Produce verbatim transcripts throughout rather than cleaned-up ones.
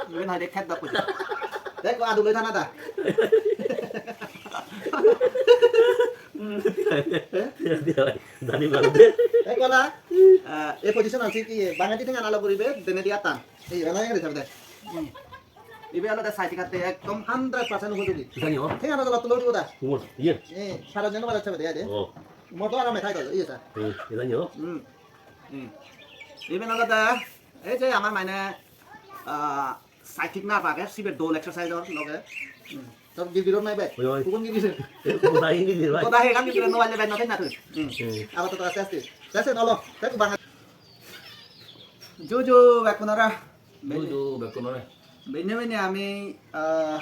Iben hoide khet dok hoide. Dek, adu loi thana da. Jani bana de. Dek, kola. Ah, ei position an se ki, bangedi thengan alo guribe, denedi attan. Ei, bana guri thabe de. Hmm. Ibe olode sciatica-tte ekdom hundred percent upojogi. Jani o. Thengan alo tulodi goda. Umor, iye. Eh, sara jeno bala thabe de, de. O. Moto arame thai do, iye sa. Hmm, jani o. Hmm. Hmm. Iben olode, ei je amar mane, ah, sciatic nerve age, sibe dol exercise or loge. Hmm. Tor girgirot nai bek? Oi, oi. Kugun girgir? Goda girgir, bhai. Goda he gan girgir, no palle bek no thei na tui. Hmm. Hmm. Abar to aste aste. Aste nolo. Tek bang. Ju ju bekkunore. Ju ju bekkunore. Benne benne ami, ah,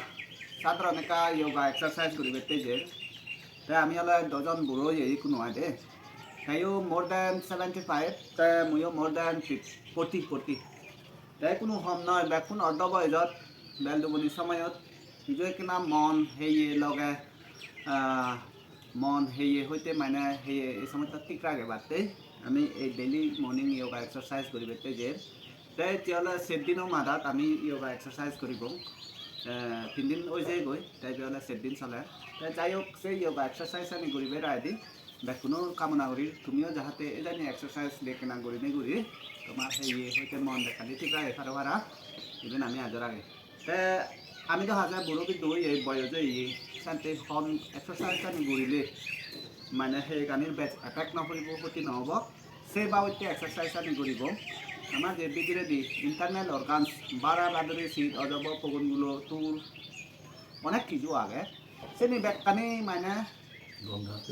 sadharon ekka yoga exercise guribatte jer. Te ami ole dojon buro oye, ikko no age de. Teyo more than seventy-five, te muiyo more than fif-, forty, forty. Te hono hom noi, bekkun ordo boyojot, bel duboni somoyot, hiju ekkena mon heye loge, ah, mon heye hoite mane heye ei somosto thik ragebatte ami ei daily morning yoga exercise guribatte jer. Te ecche ole ser dino madat ami yoga exercise guribong. Eh, tin din oi jeyegoi, te ibe ole ser din soler. Te jai hok, se yoga exercise ani guribar aidi bekkuno kamona guri, tumiyo jahate ejani exercise bekkena gurinei guri tomar heye hoite mon bekkani thik ragei paro para, iben ami aja ragei. Te ami do haja buro biddo oye, boyos oye, sante hom exercise ani gurile mane heyeganir bej effect no poribo, hoti no obo. Se babotte exercise ani guribo. Amar je bidiredi internal organs, bara baduri, sit, ojobo, pogon gulo, tul, onek hiju age. Seni bekkani mane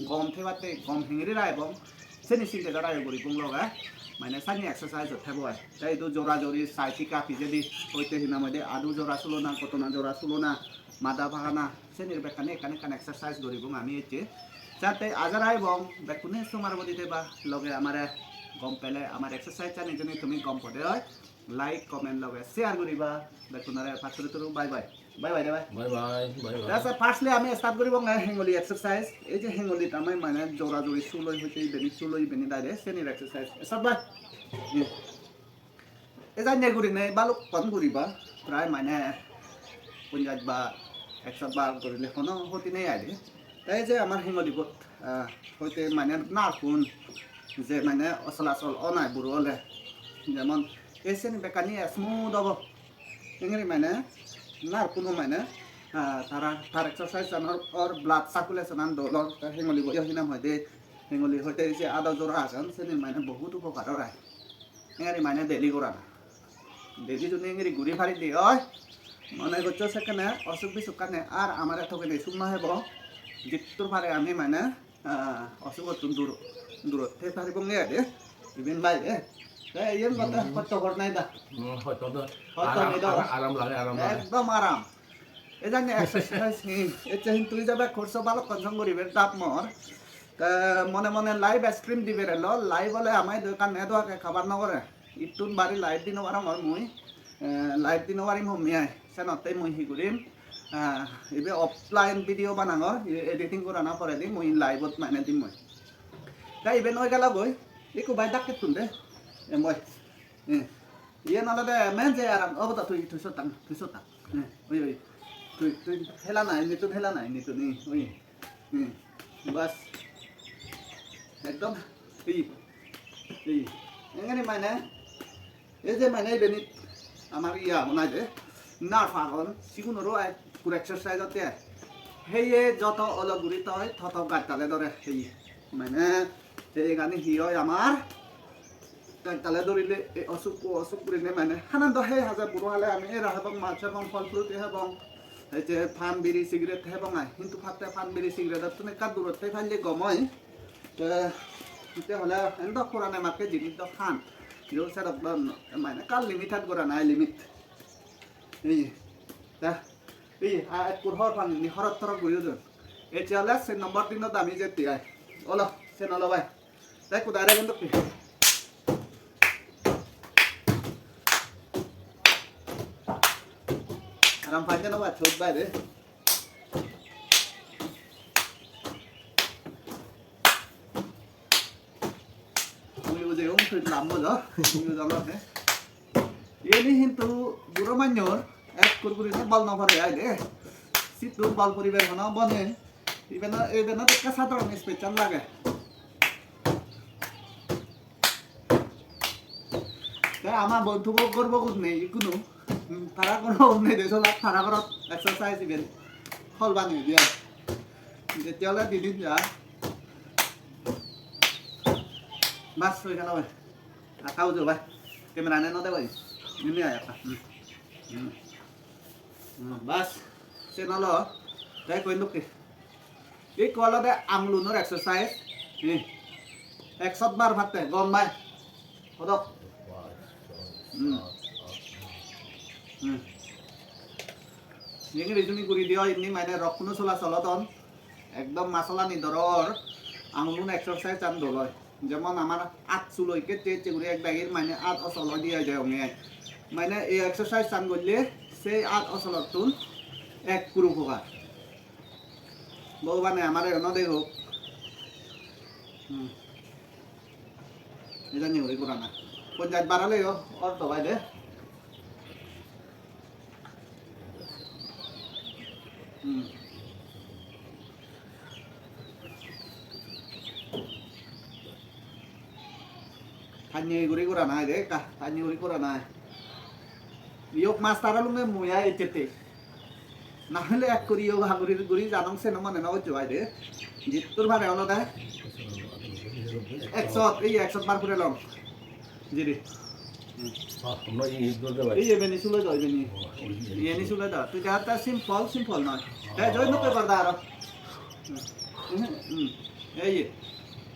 gom thebatte, gom hengiri raibong. Seni sinte jara guribong loge. Mane sani exercise ot thebo ai. Te idu jora jori, sciatica pijedi hoite hinam hoide adu jora sulona, gotona jora sulona, mada pagana, senir bekkani ekkan ekkan exercise guribong ami ecche. Jate aja raibong, bekkune somar bodi theba, loge amare gom pele, amar exercise ani jodi tumi gom pode oi, like, comment, loge share guriba, bekkunore patturu turu, bye bye. Bye bye de bhai. Bye bye, bye bye. Just firstly ami start guribong hengoli exercise. Ei je hengolit ami mane jora jori suloi hoite beni suloi beni daide senir exercise. Start bhai. Hmm. Ei janye gurinei balukkon guriba, prai mane ponjaj bar, ekso bar gurile hono hoti nei aide. Te ei je amar hengolibot, ah, hoite mane nerve-un je mane osolachol onai buro ole, jemon ei seni bekkani smooth obo. Hengiri mane nerve-uno mane, ah, tara, tar exercise-an or, or blood circulation-an dol or, te hengolibo yo hinam hoide, hengoli hoide je ado jora agon, seni mane bohut upokar or ai. Hengiri mane daily gorana. Daily juni hengiri guri pari de oi, mone goccho sekkene osuk bisukkani ar amare togene suk no hebo. Jittur pare ami mane ah, osugottun dur-, durot thei paribong ge ade, iben baire. Te iyen gotte Hmm. hosto gor nai da. Hmm, hosto do. Hosto Aram, nei do. ara-, aram lage, aram lage. Ekdom aram. Ei janye exercise, hmm, ecche hintu ei jabe course-o balokkon song guribar dap mor. Te mone mone live stream dibar elo, live ole ama idu ekkan network-e cover no gore. Ittun bari live di no parongor mui. Eh, live di no parim hommi ai. Senotte mui hi gurim? Eh, ibe offline video banangor, ibe editing gorana poredi mui live-ot mane dim mui. Te iben oi gelo goi, ikko bai dakkettun de. Em oi. Eh, iyen olode men je aram, obo da tui, tui sot tang, tui sot tang. Eh, oi, oi. Tui, tui hela na, indi tun hela na, indi tun, eh, oi. Hmm, bas. Ekdom, ei, ei, engeni mane, ei je mane ibenit amar iya agon ai de, nerve agon, sigunoro ai puro exercise otte ai. Heye joto olo guri toi, toto gaj tale dore heye. Mane, heyegani hi oi amar? Gaj tale dorile ei osuk, o osuk gurinei mane hanan do hei hajar buro hale ami era hebong, mach hebong, phol fruit hebong, ei je pan, biri, cigarette hebong ai. Hintu patte pan, biri, cigarette-ottun ekka durot thei palle gom oi. Te, te hole en do purane makke jinis do han. Yo sedok do mane ekka limited gorana ai, limit. Ei, ta, ei, a, ekkur hor pan ni horot torot guri don. Ei je hole se number din do dami jette ai. Olo, se nolo bai. Te ekko dare gun dokki. Aram panje no ba, chot bai de. Mui uje um, chot lam mo jo. Mui uje lam de. Iyeni hintu buro manyor ekkur gurine bol no pore ai de. Sittun bol poribar hono bo nei. Iben, iben ekka sadharon special lage. Te ama bontu bo gorbo gut nei ikkunu. Hmm, tara gorbo gut nei de sola, tara gorot exercise iben hol baneye diye. Jettei ole dinin ja. Bas, hoi gelo bhai. Akka ujo bhai. Camera ne no de bhai. Ini aya akka. Hmm. Hmm. Hmm, bas. Sen olo. Te koi nukke. Ikko olode angulunor exercise. Hi. Ekshot bar patte, gom bhai. Hodok. Hmm. Hmm. Jengiri juni guri diyo, inni mane rokkuno solachol odon. Ekdom muscle ani doror, angulun exercise an dol oi. Jemon amar at sulo ikke ecche ecche guri ek dagir mane at osol oi diye jeyonge. Mane ei exercise an golle sei at osolottun ekkur upokar. Bhogobane amare no degok. Hmm. Ejani guri gorana. Ponjaj bar oleyo ortho bai de. Hmm. Tanye guri gorana de, ekka tanye guri gorana. Yog master olunge mui ai ecchette. Na hole ek kuri yoga guri guri janong seno mone no goccho ai de. Jittur pare olode ekshot, ei ekshot bar pure long. Jiri. Ah, no, ei, ei, ei, ei, beni suloi do, beni. Oh, ei, ei, iyeni suloi do. Tui dehatte simple, simple noi. Te joi no pe gorda aro. Hmm, hmm. Ei, ei.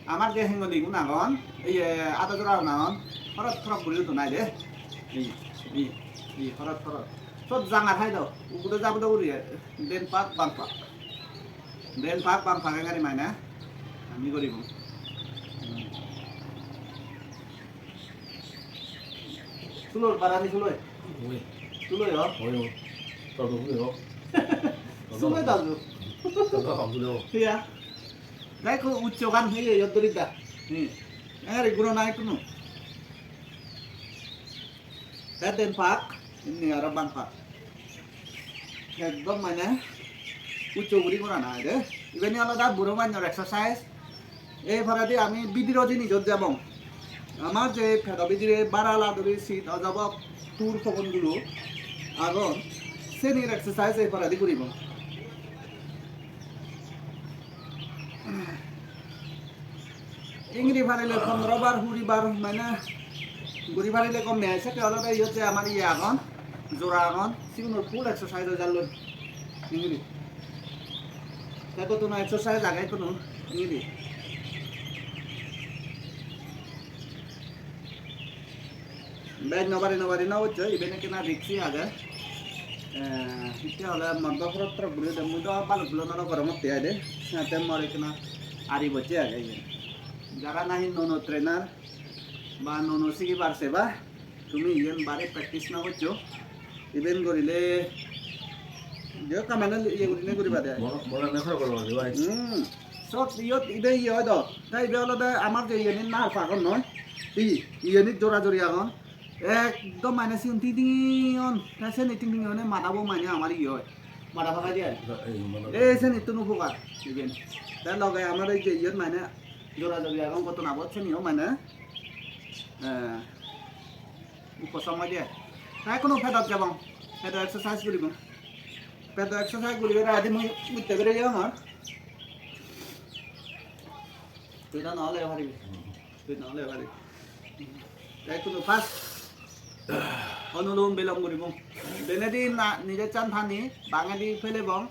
Amar je hengoligun agon, ei, ei, ada jora agon, horot horot guri udon ai de. Ei, ei, ei, horot horot. Sot jangar hai do, ugure jabo do guri, den pak, bang pak. Den pak, bang pak engari mane, ami guribo. Suloi, barani suloi. Oi. Suloi, o? Oi, oi. Todo suloi, o. Suloi, todo. Todo suloi, o. Iya. Dai ko uccho gan heye yot dori da. Hmm. Engari guro nai kunu. Te den pak, inni aro bang pak. Ekdom mane uccho guri gorana ai de. Ibeni olode buro manjor exercise. Ei poredi ami bidiro jinijot jebong. Amar je pedo bidire barala duri sit ojobok tur pogon gulo agon, senir exercise ei poredi guribong. Ingiri parile pondro bar, huri bar, mane guri parile gome ai. Sekke olode iyot je amar iye agon, jora agon, sigunor full exercise oi jalloi. Ingiri. Te kottono exercise age kottono ingiri. Bej no bari, no bari no goccho, iben ekkena risky age. Eh, hitte hole mordo horot torot guri de, mui do balok gulo noro gorongotte ai de. Senotte mor ekkena ari bocche age iyen. Jara nahi nuo nuo trainer ba nuo nuo sigibar seba, tumi iyen bari practice no goccho. Iben gorile je kamane iye gurine guribade ai. Mona, mona ne khoro khoro guri bai. Hmm. Sot iyot ibe iye oi do. Ta ibe olode amar je iyeni nar pagon noi. I, iyeni jora jori agon. Ekdom mane sigun ting ting on. Ta seni ting ting one madabo mane amar iye oi. Mada pagai de ai. Ei, mada. Ei seni tun upokar iben. Ta loge amar ei je iyot mane jora jori agon gotton abot seniyo mane, eh, uposom oi de. Ta ekkuno pedot jebong. Pedo exercise guribong. Pedo exercise guribar adi mui utte bereyongor. Tui do no ole paribi. Tui no ole paribi. Te ekkuno first onulom bilom guribong. Denedi na, nije chan thani, bangedi pelebong.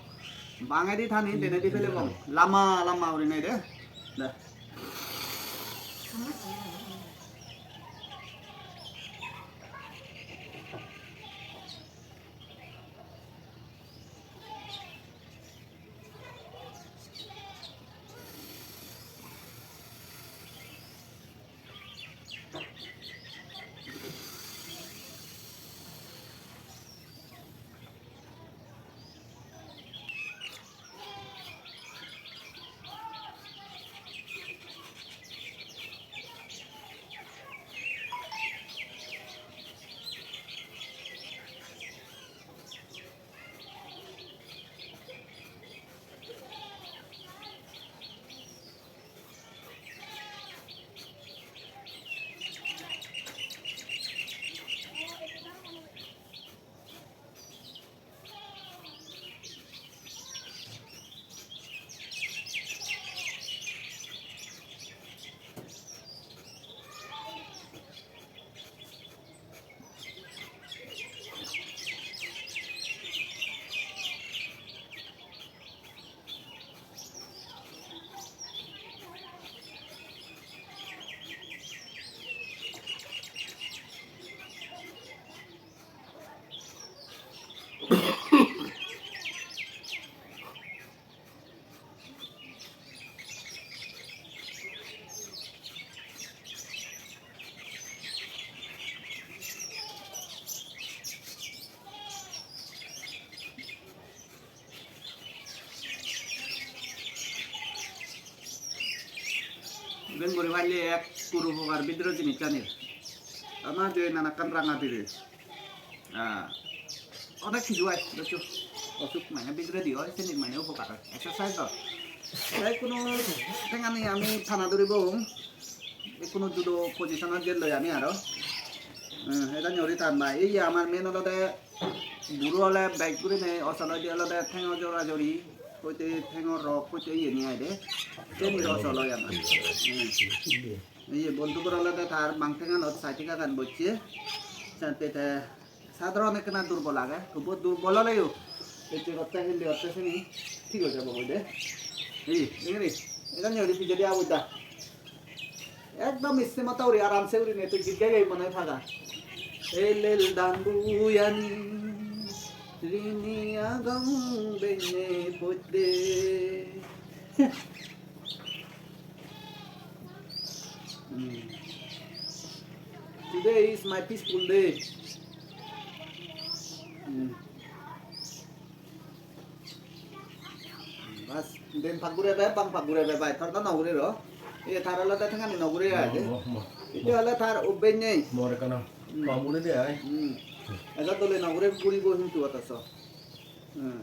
Bangedi thani, denedi pelebong. Lama, lama gurinei de. De. Guri palle ek puro upokar bidire jinissanir. Ama je nanakkan ranga dire. Ah, onek hiju ai, bujo. Osuk mane bidiredi oi, sini mane upokar oi. Exercise oi. Te hono tengani ami tana duribong. Hono judo position-ot jelloi ami aro. Hmm, eta nyori tan bai. Ei amar main olode buro ole bek gurinei osol oide olode thengo jora jori, hoite thengo rok, hoite iyeni aide. Seni osol oi amar. Hmm. Iye, bontu bor olode tar bang thenganot sai thik agan bocche. Sante te sadharon ekkena durbol age. Tobuo durbol oleyo ecche gotte, hille gotte seni thik oi jabo hoide. Ei, engiri, edan yori pijedi abujda. Ekdom iste mata uri aramse uri ne tui git gai gai mone paga. Ei lel dan buyani rini agong benne podde. Hmm. Today is my peaceful day. Hmm. Bas, den pak gure be, bang pak gure be, bai, tor do no gure ro. Iye tar olode tengani no gure ai de. Mo, mo, mo. Ite ole tar ubbe nei. Mor ekkana. Hmm. Pam gure de ai. Hmm. Ejo dole no gure guribo hintu otoso. Hmm.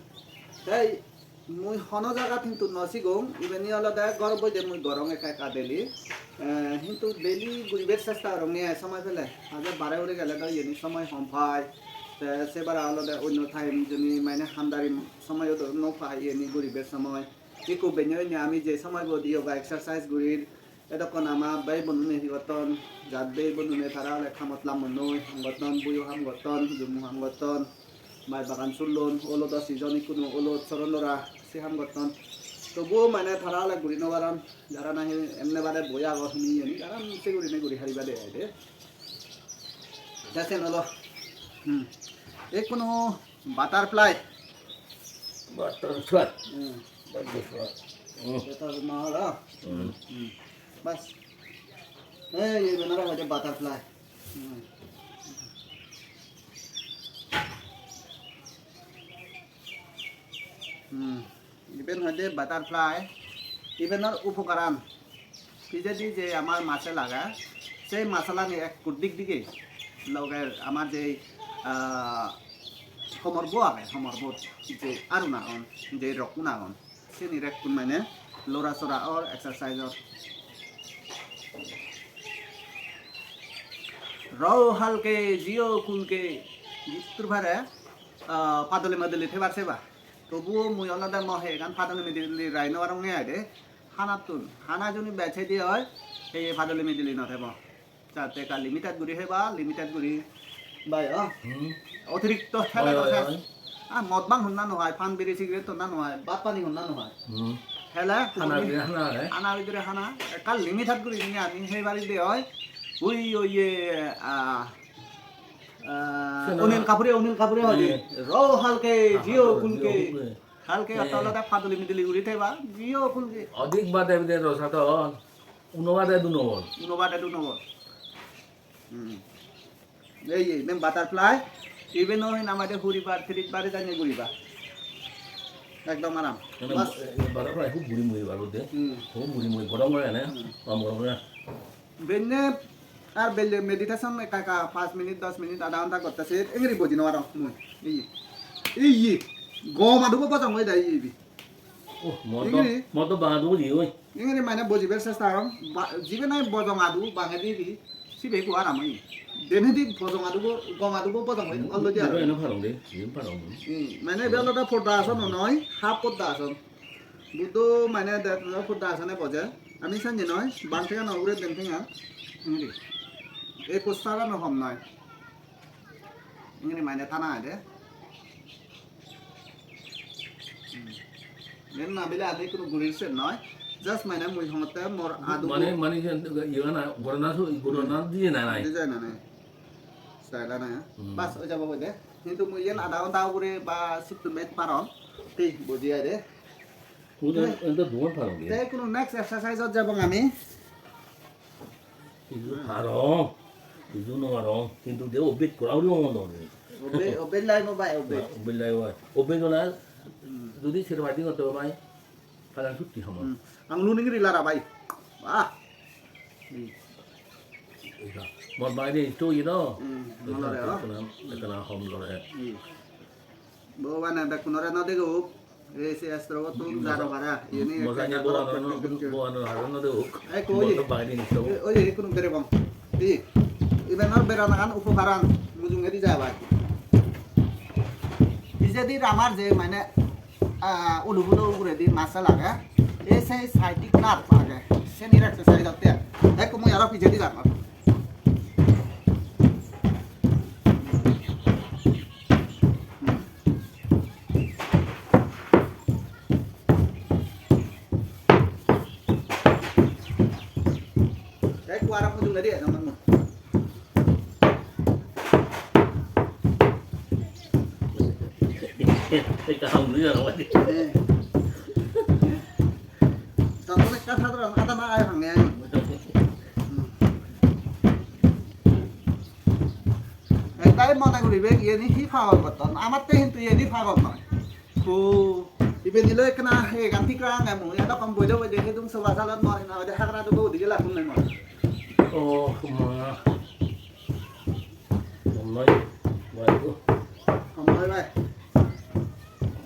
Tei mui hono jagat hintu no sigong, ibeni olode ghor boide mui gorong ekka ekka daily. Eh, hintu daily guribar chesta gorong ni ai somoi pele. Aje bare hure gele do iyeni somoi hom pai. Te se bara olode onno time jeni mane hamdari somoyo do no pai iyeni guribar somoi. Ikko benne oinei ami je somoibot yoga exercise gurir, edokkon ama bhei bonune hi gotton, jat bhei bonune tara ole hamot lamonnoi, ham gotton, buyo ham gotton, jumo ham gotton, bai bagan sullon, olodo season ikkunu olot soron dora se ham gotton. Tobuo mane tara ole guri no paron, jara nahi emne bade boi agon hini hini, jara se gurinei guri haribade aide. Te sen olo, hmm, ekkunu butterfly. Butterfly. Hmm. Butterfly. Hmm. Butterfly. Hmm. Hmm. Bas. Ei, ei, benara hoide butterfly. Hmm. Hmm. Iben hoide butterfly. Ibenor upokaran. Pijedi je amar muscle age, sei muscle-ani ekkur dik dige loge amar je, ah, homorbo age, homorbo je arun agon, je rokkun agon, sini rekkun mane lora sora or exercise or. Ro halke, jio kulke, jittur pare, ah, padoli madoli thebar seba. Tobuo mui olode mo hegan padoli madoli rai no parong ne ai de. Hanattun, hana juni bej hedi oi, ei padoli midili no thebo. Jate ekka limited guri heba, limited guri bai, oh. Hmm. Otirikto hela. Oi, no oi, ses. Oi. Ah, mod bang honna no hai, pan biri cigarette honna no hai, bhat pani honna no hai. Hmm. Hela, hana tumi bidire hana hai. Hana bidire hana, ekka limited guri ni ami hei pari de oi. Ui, oi, ye, ah, ah, Seno. Onil Kapure, Onil Kapure hoide. Hmm. Ro halke, ha, jio ha, kulke. Jio kulke. Halke. Eh. Otta olode padoli midoli guri theba, jio kulke. Odik bade bide rosa ton. Uno bade duno bol. Uno bade duno bol. Hmm. Ei, ei, iben butterfly. Iben oi namade huri bar, tiris bar jani guriba. Ekdom aram. Bas. Butterfly hub guri muri bar de. Hmm. Hub guri muri gorong oi ne. Hmm. Bam gorong oi. Benne ar belle meditation ekka ekka paanch minute, dos minute, adha ghonta gotte se engiri boji no parong mui. Ei, ei, gom adubo bojong oi dai ei. Oh, modo, ingiri. Modo badu di oi. Ingiri mane bojibar chesta gorong. Ba-, jibe nahi bojong adu bangedi di, sibe ekku aram oi. Denedi bojong adubo, gom adubo bojong oi, already aram. Eno parong de, yen parong. Hmm, mane ibe olode Poddasana noi, half Poddasana. Buddho mane de Poddasana boje. Ami sanye noi, bang tenga no ugure den tenga. Ingiri. Ei posture no hom noi. Ingiri mane tana age. Hmm. Yen na bile adi kuno gurir sen noi. Just mane mui hongotte mor adu. Mane, mane yen iye na, gorana so, gorana diye na nai. Diye na nai. Saila na. Hmm. Bas, oi jabo hoide. Hintu mui yen adha ghonta ugure ba sittu bej paron. Thik, boji ai de. Kuno ento duon parong de. Te kuno next exercise ot jabong ami. Idu parong, idu no parong, hintu de obet gora uri no no. Obet, obet lai mo bai, obet. Obet lai bai. Obet gora, hmm, jodi ser badi gotte bai, palan sutti homo. Hmm. Ang luning ri lara bai. Wah. Hmm. Mor bangedi to ye do. Hmm, no lore, oh. Ekkana, ekkana hom lore. Hmm. Bhogobane bekkunore no degok. Ei se estro tun jaro para. Iyeni mosa ekka ni jaro boano para. No, boano aro no degok. Ei, koi? Mosa bangedi ni to. Ei, oi, ei, kunum dere bong. Ei, iben ar beranagan upokaran mujungedi jai bai. Pijedi ramar je mane, ah, ulugulo uguredi muscle age. Ei se sciatic nerve age. Senir exercise otte. Ekku mui aro pijedi jangor. Ekku aro mujungedi ejongor mui. Ekka ham dui aro. Eh. Tattun ekka sadharon adana ai hange ai. Hmm. Ekdagi mone guribe iyeni hi pagol gotton. Amatte hintu iyeni pagol noi. Ko iben ilo ekkena egan thik rang emu. Edokkon boide boide hedung soba salot mor hina hoide hagra dugo udige lagun noi mor. Oh, ma. Hom noi, bai. Hom noi, bai.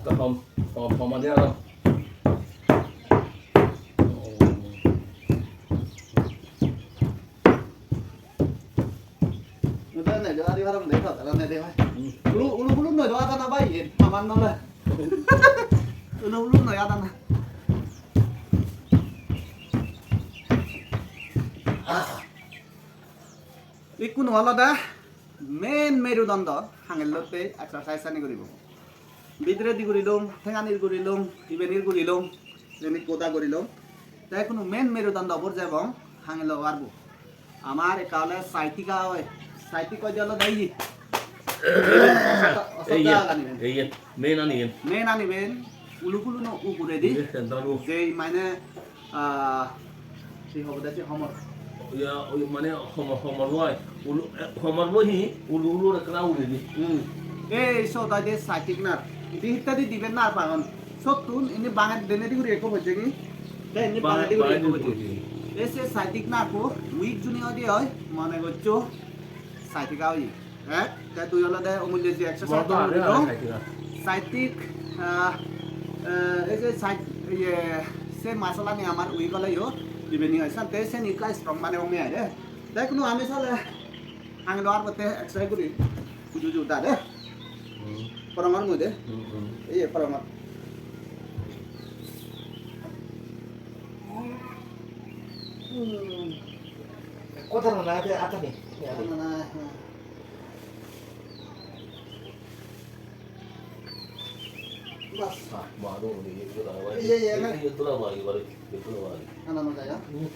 Ta hom, hom, hom adi aro. Udah nih, doa di warung deh, kalau nih deh, bai. Hmm. Ulu, ulu, ulu, nih, doa tanah, bai, ya, maman, nolak. Ulu, ulu, nih, doa tanah. Ah. Ikkunu olode main merudondo hangellotte exercise ani guribo. Bidiredi gurilung, thenganir gurilung, ibenir gurilung, ibenir goda gurilung. Te ikkunu main merudondo bor jebong hangello warbo. Amar ekka ole sciatica oi, sciatic oi de olode ei. Ei, ei, ei, main ani iben. Main ani iben. Main ani iben. Ulu kuluno uguredi. Ibe center bo. Jei mane, ah, hi hobo de se homor. Iya, oi mane homor, homor bo ai. Ulu, eh, homor bo hi? Ulu, ulu ekkena uguredi. Hmm. Ei sot oi de sciatic nerve. Indi hittedi dibe nerve agon. Sottun indi bange denedi guri ekko pojjegi. Te indi bangedi guri ekko pojjegi. Ei se sciatic nerve bo weak juni oi de oi, mone goccho sciatica oye. Eh, te tui olode omullo je exercise guri dong. Sciatic, ah, eh, ei je sciat-, iye, se muscle ani amar weak oleyo, ibeni oi san, te seni ekka strong banebong ni ai de. Te ikkunu ami sale hangelo ar botte exercise guri, uju uju da de. Hmm. Porongor mui de. Hmm, hmm. Iye, porongor. Hmm. Kotha na na de atani. Kotha na na, hmm. Bas. Ah, baru ni, itu lah, iya, iya, kan? Itu lah, bagi, bagi, itu lah, bagi. Ana mo jaya? Hmm.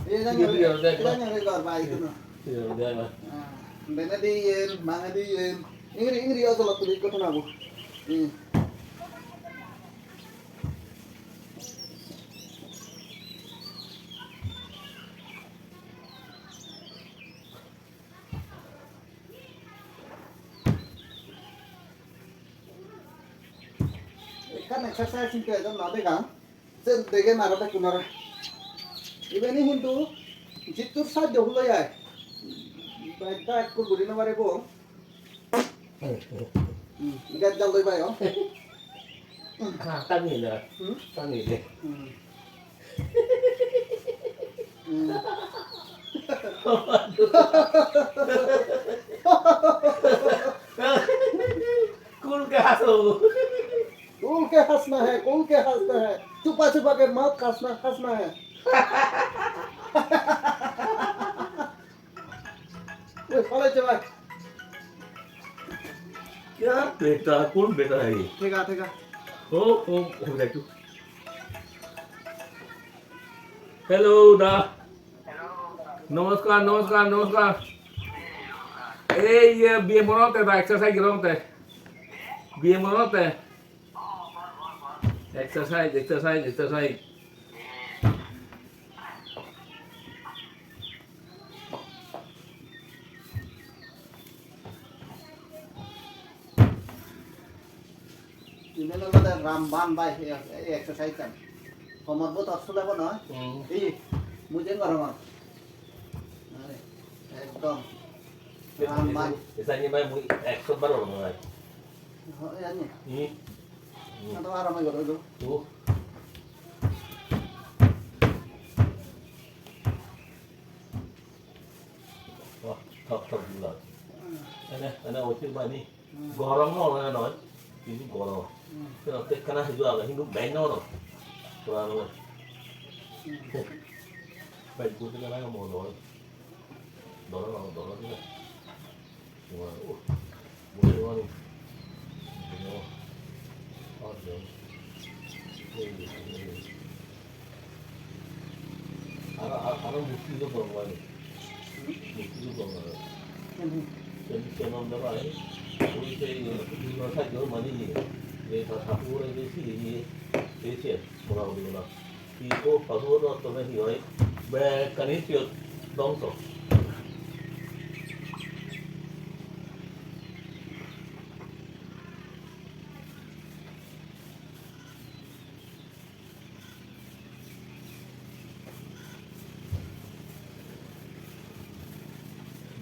Iya, iya, iya, iya, iya, iya, iya, iya, iya, iya. Iya, iya, iya. Ah, bene diyen, mange diyen. Ingri, ingri, ojo lo tuli, kotha na bu. Hmm. Ekkan exercise hintu ejon no degang. Sen degen aro bekkunore. Ibeni hintu jittur sajjo huloi ai. Bek da ekkur guri no paribo. Hmm, gas jal doi pai, oh. Ah, tangile. Hmm? Tangile. Hmm. Hmm. खुल के हंसो। खुल के हंसना है, खुल के हंसना है। छुपा छुपा के मत हंसना, हंसना है। Oi, falai che bai. क्या बेटा, कौन बेटा है ये? Thega, thega. Oh, oh, oh, देखो. Hello, da. Namaskar, namaskar, namaskar. Ei, ye, biyem gorongotte da, exercise gorongotte. Biyem gorongotte. Exercise, exercise, exercise. Iben olode Ramban bai, ei, ei exercise-an. Homor bo tor sulebo noi. Hmm. Ei, mui jen gorongor. Dong. Ramai. Isa ni bai mui ekso bar olo bai. Ho, ya ni. Hmm. Hmm. Ado aram oi gelo. Tu. Wah, thok thok gula. Hmm. Ene, ene otir bani. Hmm. Gorom no olo noi. Hintu gorom. Hmm. Te ekkana hiju age, hintu bej no olo. Pura no. Hmm. Bej guri gele mo dol. Doro no, doro dile. Wah, uh. Bujhe mani. Bujhe mani. Ar jam. Ei, ei, ei. Aro, aro, aro murti do dol mani. Murti do dol mani. Sen, sen onda bai. Oi sei, dino thai dol mani. Ei ta thakur ei sei, ei sei, mora mori na. Hi ko pasu do to nahi oi. Bekkani siyot dongso.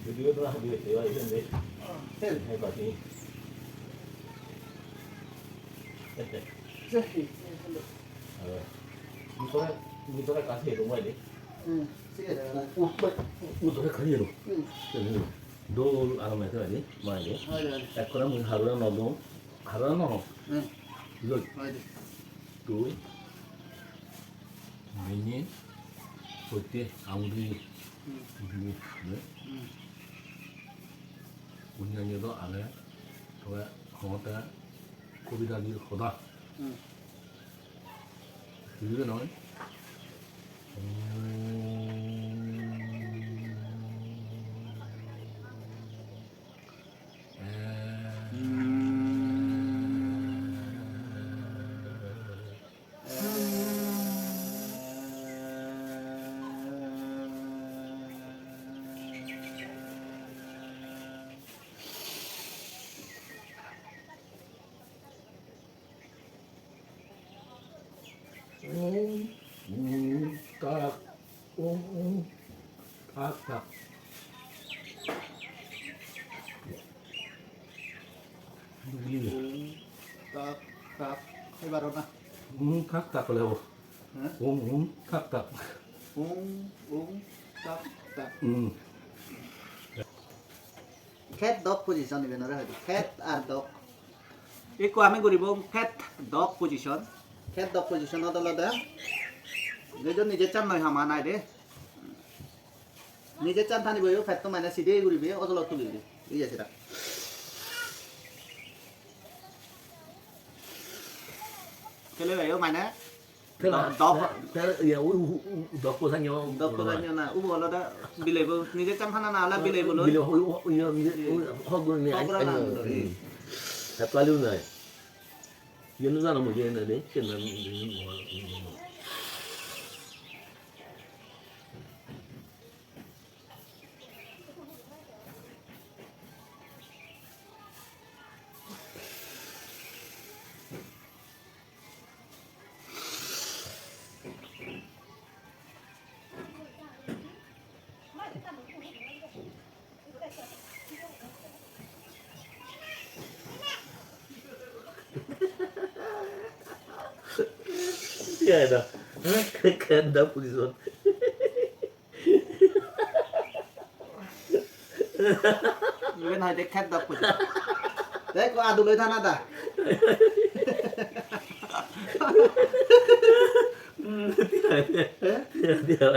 Video to hadi hadi oi sen de. Sen hai pati. Sen. Aro. Bidire, bidire ekkan siye room oi de. Hmm, siye room. U-, u-, bidire ekkan siye room. Hmm. Siye room. Dol aro mete oi de, mai de. Oi de, oi de. Ekkore mui harura no dong, harura no hong. Hmm. Loi. Oi de. Tui. Mini. Hoite, amudi. Hmm. Mini. Hmm. Undi undi do age, tobe hongotte Kobita Dir hoda. Hmm. Buji gelo noi? Um, um, tak, um, um, tak, tak. Dugli. Um, tak, tak. Ebar na. Um, tak, tak hole hobo. Hah? Um, um, tak, tak. Um, um, tak, tak. Hmm. Cat dog position iben ore hoide. Cat ar dog. Ikko ami guribo cat dog position. Cat dog position-ot olode je jor nije chan noi hama nai de. Nije chan tanibo yo petto mane side guribe ojolot tulibe. Iye sida. Kele bayo mane Tela, dok, tela, iya, u, u, u, dok posanyo. Dok posanyo na, ubo olode bilebo, nije chan hana na ala bilebo loi. Bilebo, u, u, iya, nije, u, hok guri ni, hok guri na, hmm. Tela lu nai. Iya, nu jano mui, iya, na de, ken na, Iya, dah. Kenda puison. Iben hoide cat dog pujjo. Te ekko adu loi thana da. Hmm, dia, dia, dia, dia,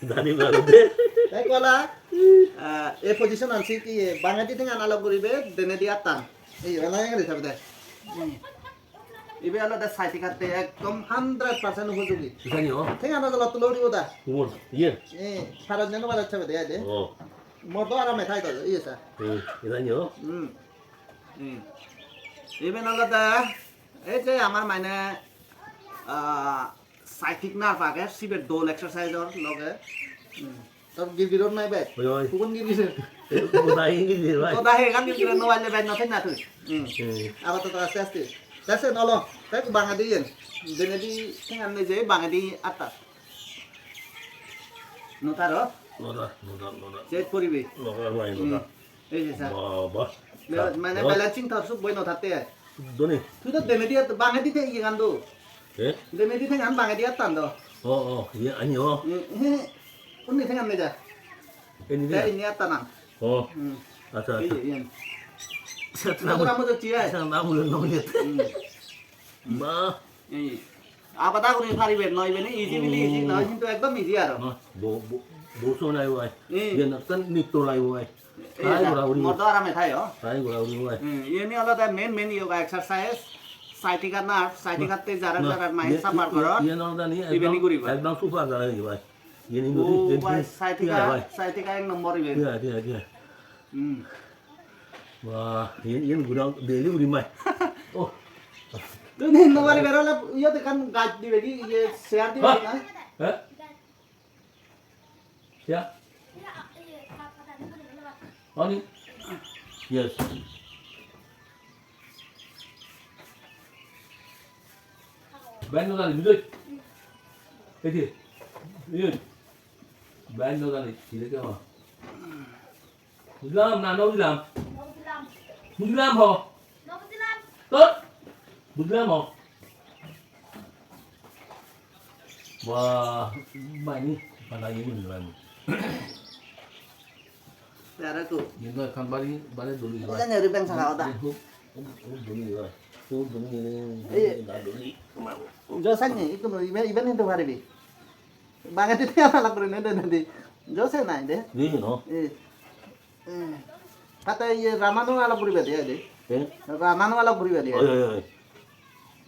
jani maro de. Te ekko la, eh, ei position an sik iye, bangedi thengan alok guribe, denedi attan. Ei, bana engedi thabe de. Hmm. Ibe olode side ikatte ekdom hundred percent upojogi. Jani o. Thengan olode lotto lori uda. Umor, iye. Eh, parot jeno balot thabe de, ai de. O. Modo arame thai do, iye sa. Hmm, idan yo. Hmm. Hmm. Iben olode, ei je amar mane, ah, sciatic nerve age, sibe dol exercise or loge. Hmm. Tor girgirot nai bej. Oi, oi. Kubun girgirot. Goda hi girgir, bhai. Goda hi ekan girgirot no palle bej no thei na tui. Hmm. Hmm. Abar to aste aste. Te sen olo, te ekku bangedi yen. Denedi thengan neje bangedi atta. No taro. Noda, noda, noda. Set poribe. Noda, bhai, noda. Hmm. Ei je sa. Baba. Mane balancing thor suk boi no thatte ai. Doni. Tui to denedi at bangedi te iye gan do. Eh? Denedi te gan bangedi at tan do. Oh, oh, iye ani oh. Eh, eh. Unni te gan ne ja. Ini dia. Ini at tan. Oh. Hmm. Acha, acha. Iye, iye. Set na mo. Set na mo je. Hmm. Ba. Ei, abada guri paribe noi, ibeni easy bili easy noi, hintu ekdom easy aro. No, bo-, bo-, boso nai bai. Hmm. Iyen ekkan nitto lai bai. Ei try sa, gora guri. Mordo arame thai o. Try gora guri bai. Hmm, iyeni olode main, main yoga exercise. Sciatica nerve, sciatica te jara jara main suffer goron. Iyen olode ni ibeni ekdom, guribo. Ekdom super jara ni bai. Iyeni guri, oh, iyeni bai, guri. Sciatica, iya, bai. Sciatica ek nombor iben. Iya, iya, iya. Hmm. Wah, iyen, iyen gurang daily guri mai. Oh. Tui no pari bero le, iyot ekkan gaj dibe ki, iye, share dibe ki na? Ha? Ya? Ani? Yes. Ben no jani, bujoi? Ei je, bujoi? Ben no jani, sile ke ma? Bujlam na, no bujlam? Bujlam ho? To? Bujlam ho? Wah, mani, pala ini bujlam. Tara ko. Ini ekkan bari, bari doli. Ini kan nyari bang saka oda. Ini hub, hub, hub doli, hub doli, ini, ini, ini doli. Jo sanye, itu no, iben, iben itu hari bi. Bangedi te alak guri ne de de. Jose nai de. Di no. Eh. Eh. Kata iye Ramano alak guri bede de. Eh? Ramano alak guri bede. Oi, oi, oi.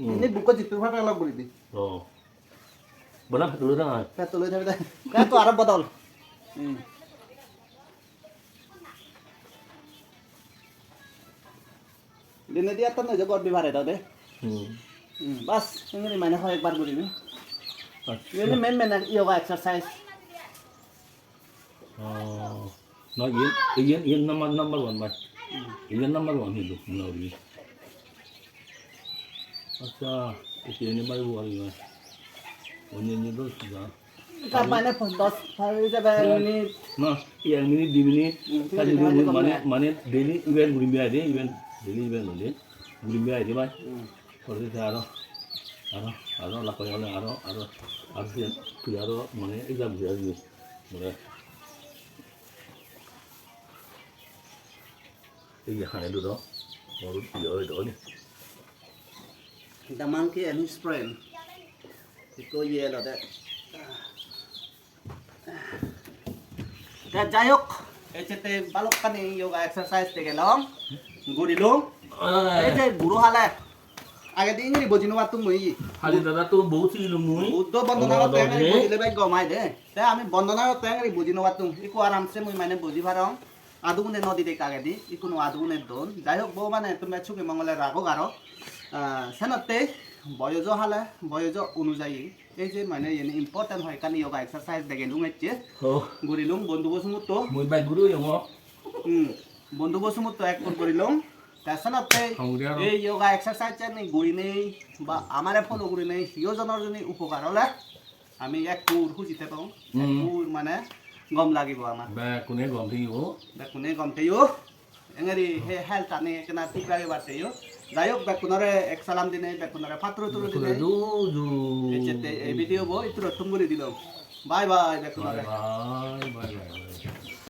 Hmm. Ini buko jitu phat alak guri di. Oh. Bana phetulu da. Phetulu da. Ka to ara bodol. Hmm. Dine dia tan je gor di pare do de. Hmm. Hmm, bas, engiri mane hoyekbar guribi. Acha. Ini main main yoga exercise. Oh. No, iyen, iyen, iyen number, number one, bhai. Hmm. Iyen number one hintu, mone guri. Acha, iyen number one, bhai. Onyo, onyo dos, ja. Tar mane ponchash, tar ijebe ek minute. Na, ek minute, di minute. Hmm, tar di minute mane, mane, mane daily event gurim bi aide, event, daily event hoide. Gurim bi aide bhai. Hmm. Pore te aro, aro, aro lakoi ole aro, aro, aro siyan tui aro mane exam di aji. Mane, ei je hane dudo, morot iye oi do ni. The monkey and his friend. Ikko iye olode. Te jai hok, ecche te balokkani yoga exercise degelong, gurilong. Ei je guro hale, agedi ingiri boji no pattung mui. Hali dada to bohut sigilung mui. Buddho bondona gotte engiri bojile bej gom ai de. Te ami bondona gotte engiri boji no pattung. Ikko aramse mui mane boji parong. Adugune no didek agedi, ikkuno adugune don. Jai hok, Bhogobane tumi suge mongole rakhok aro. Ah, senotte boyojo hale, boyojo onujayi ei je mane iyeni important hoi ekkan yoga exercise degelung ecche. Oh. Gurilung bondhubo sumutto. Mui bek guri oyong o. Hmm. Bondhubo sumutto ekkur gurilung. Ta senotte hongri aro. Ei yoga exercise ani gurinei ba amare follow gurinei hiyo jonor joni upokar ole ami ekkur huji thebong. Hmm. Ekkur mane gom lagibo amar. Bekkune gom theyo. Bekkune gom theyo. Engeri he health ani ekkena thik ragebar seyo. Jai hok, bekkunore ek salam dinei, bekkunore patturu turu dinei. Ju, ju. Ecche te ei video bo itturottun guri dilong. Bye bye, bekkunore. Bye bye, bye bye, bye.